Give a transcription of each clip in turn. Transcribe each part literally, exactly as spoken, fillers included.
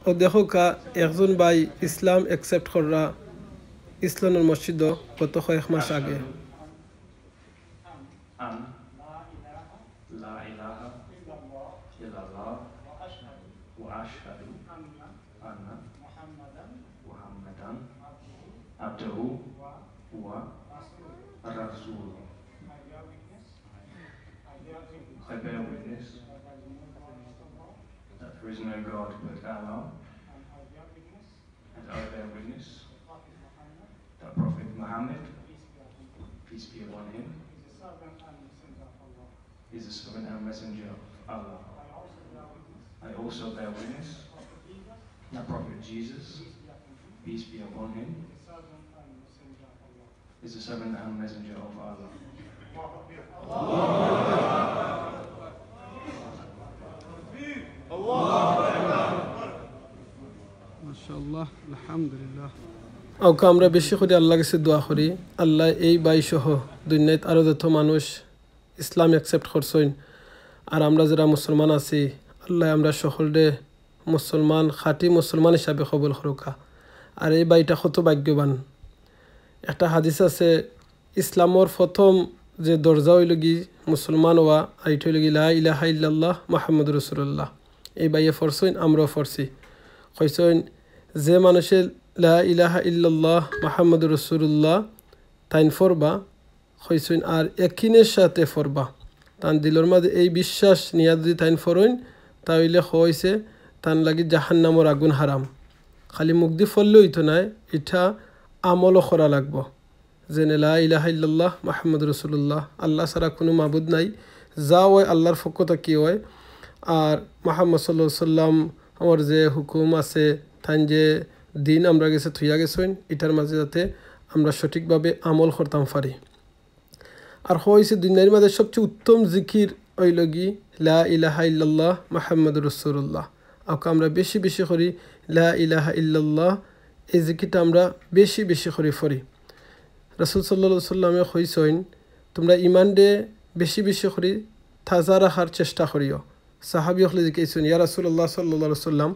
ও দেখউক্কা, একজন ভাই ইসলাম accept কররা ইসলামর মসজিদো গত কয়েক মাস আগে। أن لا إله إلا الله وأشهد أن محمدا عبده ورسوله. I bear witness that there is no God but Allah, and I bear witness that Prophet Muhammad, peace be upon him, is the servant and messenger of Allah. I also bear witness that Prophet Jesus, peace be upon him, is the servant and messenger of Allah. মাশাআল্লাহ, আলহামদুলিল্লাহ। অউক্কা আমরা বেশি করি আল্লার গেছে দোয়া করি, আল্লায় এই ভাই সহ দুনিয়াত আরো যত মানুষ ইসলাম accept করছইন, আর আমরা যেরা মুসলমান আছি, আল্লায় আমরা সকলরে মুসলমান, খাঁটি মুসলমান হিসাবে কবুল করউক্কা। আর এই ভাইটা কত ভাগ্যবান। একটা হাদিস আছে, ইসলামর প্রথম যে দরজা অইলোগি মুসলমান অওয়া, আর ইটা অইলোগি লা ইলাহা ইল্লাল্লাহ মুহাম্মাদুর রাসূলুল্লাহ। এই ভাইয়ে পড়ছইন, আমরাও পড়ছি। কইছইন, যে মানুষে লা ইলাহা ইল্লাল্লাহ মুহাম্মাদুর রাসূলুল্লাহ তাইন পড়বা, কইছইন, আর একিনের সাথে পড়বা, তান দিলর মাঝে এই বিশ্বাস নিয়া যুদি তাইন পড়ইন, তা অইলে কইছে তান লাগি জাহান্নামর আগুন হারাম। খালি মুখদি পড়লে অইতো নায়, ইটা আমলও করা লাগবো। যেনে লা ইলাহা ইল্লাল্লাহ মুহাম্মাদুর রাসূলুল্লাহ, আল্লা ছাড়া কুনু মাবুদ নাই, যা অয় আল্লার পক্ষ থাকি অয়। আর মুহাম্মদ সাল্লাল্লাহু আলাইহি ওয়াসাল্লামর যে হুকুম আছে, তাইন যে দিন আমরার গেছে থইয়া গেছইন, ইটার মাঝে যাতে আমরা সঠিকভাবে আমল করতাম পারি। আর কইছে দুনিয়ার মাঝে সবচেয়ে উত্তম জিকির অইলোগি লা ইলাহা ইল্লাল্লাহ মুহাম্মাদুর রাসূলুল্লাহ। অউক্কা আমরা বেশি বেশি করি লা ইলাহা ইল্লাল্লাহ, এই জিকিরটা আমরা বেশি বেশি করি পড়ি। রাসূল সাল্লাল্লাহু আলাইহি ওয়াসাল্লামে কইছইন, তুমরা ইমানরে বেশি বেশি করি তাজা রাখার চেষ্টা করিও। সাহাবী অকলে জিকাইছইন, ইয়া রাসূলুল্লাহ সাল্লাল্লাহু আলাইহি ওয়াসাল্লাম,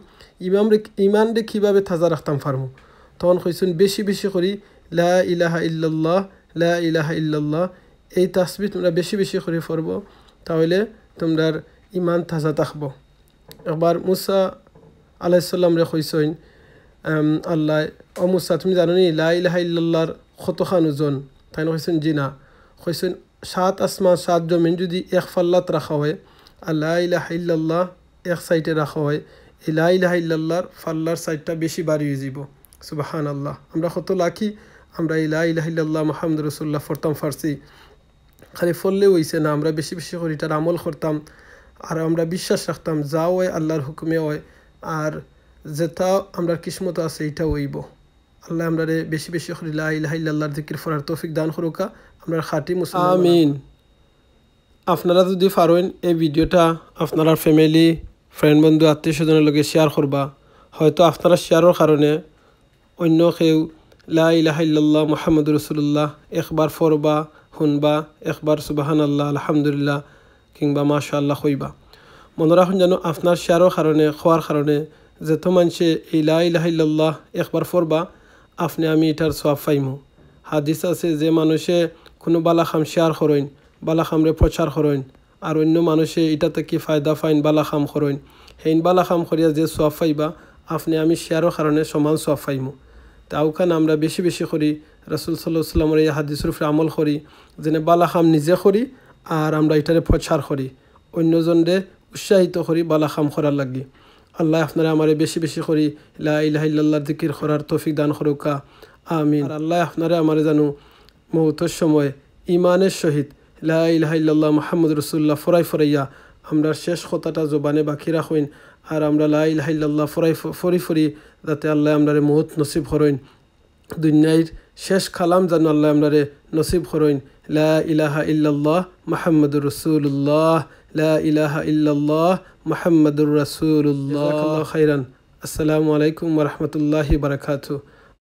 ইমানরে, ইমানরে কিভাবে তাজা রাখতাম পারমু? তখন কইছইন, বেশি বেশি করি লা ইলাহা ইল্লাল্লাহ, লা ইলাহা ইল্লাল্লাহ, এই তাসবিহ তুমরা বেশি বেশি করি পড়বো, তা অইলে তুমরার ইমান তাজা থাকবো। একবার মুসা আলাইহিস সালামরে কইছইন, আম, আল্লায়, "ও মুসা, তুমি জানো নি লা ইলাহা ইল্লাল্লাহর কতখান ওজন?" তাইন কইছইন, "জি না।" কইছইন, সাত আসমান, সাত জমিন যুদি এক ফাল্লাত রাখা অয়, আর লা ইলাহা ইল্লাল্লাহ এক সাইডে রাখা অয়, এই লা ইলাহা ইল্লাল্লাহর ফাল্লার সাইডটা বেশি ভারি অইযিবো। সুবহানাল্লাহ। আমরা কত লাকি, আমরা এই লা ইলাহা ইল্লাল্লাহ মুহাম্মাদুর রাসূলুল্লাহ পড়তাম পারছি। খালি পড়লে অইছে না, আমরা বেশি বেশি করি ইটার আমল করতাম, আর আমরা বিশ্বাস রাখতাম যা অয় আল্লার হুকুমে অয়, আর যেটা আমরার কিসমতো আছে ইটা অইবো। আল্লায় আমরারে বেশি বেশি করি লা ইলাহা ইল্লাল্লাহর জিকির পড়ার তৌফিক দান করউক্কা, আমরারে খাঁটি মুসলমান বানাউক্কা। আমিন। আপনারা যুদি পারইন এই ভিডিওটা আপনারার family, friend, বন্ধু, আত্মীয় স্বজনর লগে share করবা। হয়তো আপনারার shareর কারণে অইন্য কেউ লা ইলাহা ইল্লাল্লাহ মুহাম্মাদুর রাসূলুল্লাহ একবার পড়বা, হুনবা, একবার সুবহানাল্লাহ, আলহামদুলিল্লাহ, কিংবা মাশাআল্লাহ কইবা। মনো রাখইন যেন আপনার shareর কারণে, কওয়ার কারণে যত মানষে এই লা ইলাহা ইল্লাল্লাহ একবার পড়বা, আপনে আমি ইটার সওয়াব পাইমু। হাদিস আছে, যে মানষে কুনু বালা কাম share করইন, বালা কামরে প্রচার করইন, আর অইন্য মানষে ইটা থাকি ফায়দা পাইন, বালা কাম করইন, হেইন বালা কাম করিয়া যে সওয়াব পাইবা, আপনে আমি shareর কারণে সমান সওয়াব পাইমু। তে অউখান আমরা বেশি বেশি করি রাসূল সাল্লাল্লাহু আলাইহি ওয়াসাল্লামর এই হাদিসর উপরে আমল করি, যেনে বালা কাম নিজে করি আর আমরা ইটারে প্রচার করি, অইন্যজনরে উৎসাহিত করি বালা কাম করার লাগি। আল্লায় আপনারে আমারে বেশি বেশি করি লা ইলাহা ইল্লাল্লাহর জিকির করার তৌফিক দান করউক্কা। আমিন। আর আল্লায় আপনারে আমারে যেন মউতর সময় ইমানের সহিত লা ইলাহা ইল্লাল্লাহ মুহাম্মাদুর রাসূলুল্লাহ ফড়াই ফড়াইয়া আমরার শেষ কথাটা জবানে বাকি রাখইন, আর আমরা লা ইলাহা ইল্লাল্লাহ ফড়াই ফ-, ফড়ি ফড়ি যাতে আল্লায় আমরারে মউত নসিব করইন, দুনিয়ার শেষ কালাম যেন আল্লায় আমরারে নসিব করইন, লা ইলাহা ইল্লাল্লাহ মুহাম্মাদুর রাসূলুল্লাহ, লা ইলাহা ইল্লাল্লাহ মুহাম্মাদুর রাসূলুল্লাহ। জাযাকাল্লাহু খাইরান। আসসালামু আলাইকুম ওয়া রাহমাতুল্লাহি ওয়া বারাকাতুহু।